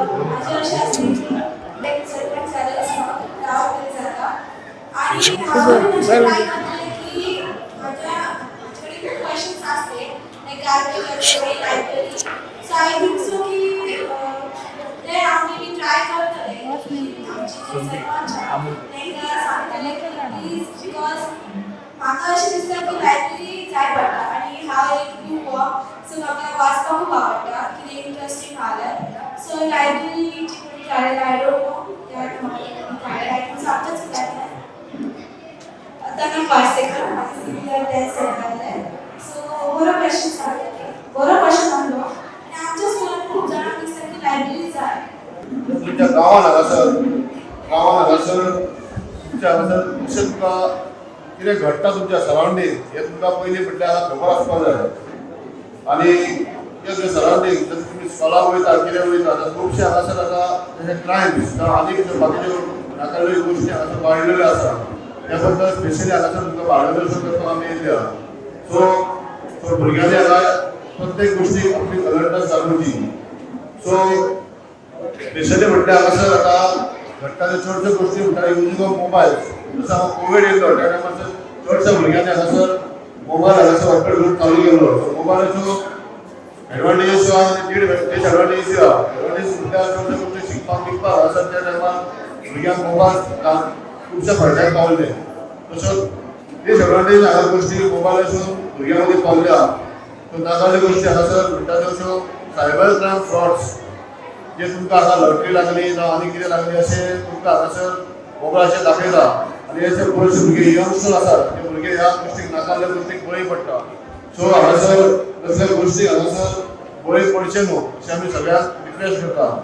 म्हाजें अशें आसलें की एक सरपंच जाल्यार हांव कितें जाता आनी हांव अशें ट्राय करतलें की म्हाजे कडेन खूब क्वेशन्स आसले, लायक garbage, library. So I think so की ते हांव मे बी ट्राय करतलें की आमचे जे सरपंच आहा तांकां सांगतलें की प्लीज, because म्हाका अशें दिसता की लायब्ररी जाय पडटा आनी हांव एक बुक सो म्हाका वाचपाक खूब आवडटा, कितें इंट्रस्टींग आसल्यार. सो लायब्ररी जी जाल्यार, I don't know, म्हाका I think आमच्याच स्कुलांतल्यान तनम पार्सेकर, सिमिलर तेच सरकारांतल्यान. सो बरो क्वेश्चन सांगले, बरो क्वेश्चन आहलो आनी आमच्या स्कुलान खूब जाणांक दिसता की लायब्ररी जाय. तुमच्या गांवान हांगासर, गांवान हांगासर, तुमच्या हांगासर अशें तुमकां कितें घडटा तुमच्या सरावंडींग, हें तुमकां पयलीं म्हटल्यार खबर आसपाक जाय. आनी कितें सरावंडींग, जशें तुमी स्कॉलाक वयता, कितें वयता, आतां खुबशे हांगासर आतां जशे क्रायम्स जावं आनी कितें बाकीच्यो नाकायल्ल्यो गोश्टी हांगासर वाडलेल्यो आसा, त्या बद्दल स्पेशली हांगासर तुमकां मार्गदर्शन करपाक आमी येयल्या. सो सो भुरग्यांनी हांगा प्रत्येक गोश्टीक आपली अलर्टनेस दाखोवची. सो स्पेशली म्हटल्यार हांगासर आतां घडटा त्यो चडश्यो गोश्टी म्हणटा युजींग ऑफ मोबायल. जसो हांगा कोवीड येयलो, त्या टायमार चडश्या भुरग्यांनी हांगासर मोबायल हांगासर वापर करून चालू केलो. सो मोबायलाच्यो एडवांटेजीस आहा आनी डिसएडवांटेजीस आहा. एडवांटेज म्हटल्यार चडश्यो गोश्टी शिकपाक बिकपाक हांगासर त्या टायमार भुरग्यांक मोबायल खुबशा फायद्याक पावले. तसोच डिसएडवांटेज हांगा गोश्टी मोबायलाच्यो भुरग्यां मदीं पावल्या. सो नाजाल्यो गोश्टी हांगासर म्हणटा त्यो अश्यो सायबर क्रायम, फ्रॉड्स, जे तुमकां हांगा लॉटरी लागली जावं आनी कितें लागली, अशें तुमकां हांगासर मोबायलाचेर दाखयता आनी हे बरेचशे भुरगे, यंगस्टर आसात, ते भुरगे ह्या गोश्टीक, नाकाल्ल्या गोश्टीक बळी पडटा. सो हांगासर तसल्या गोश्टीक हांगासर बळी पडचे न्हू अशें आमी सगळ्यांक रिक्वेस्ट करता.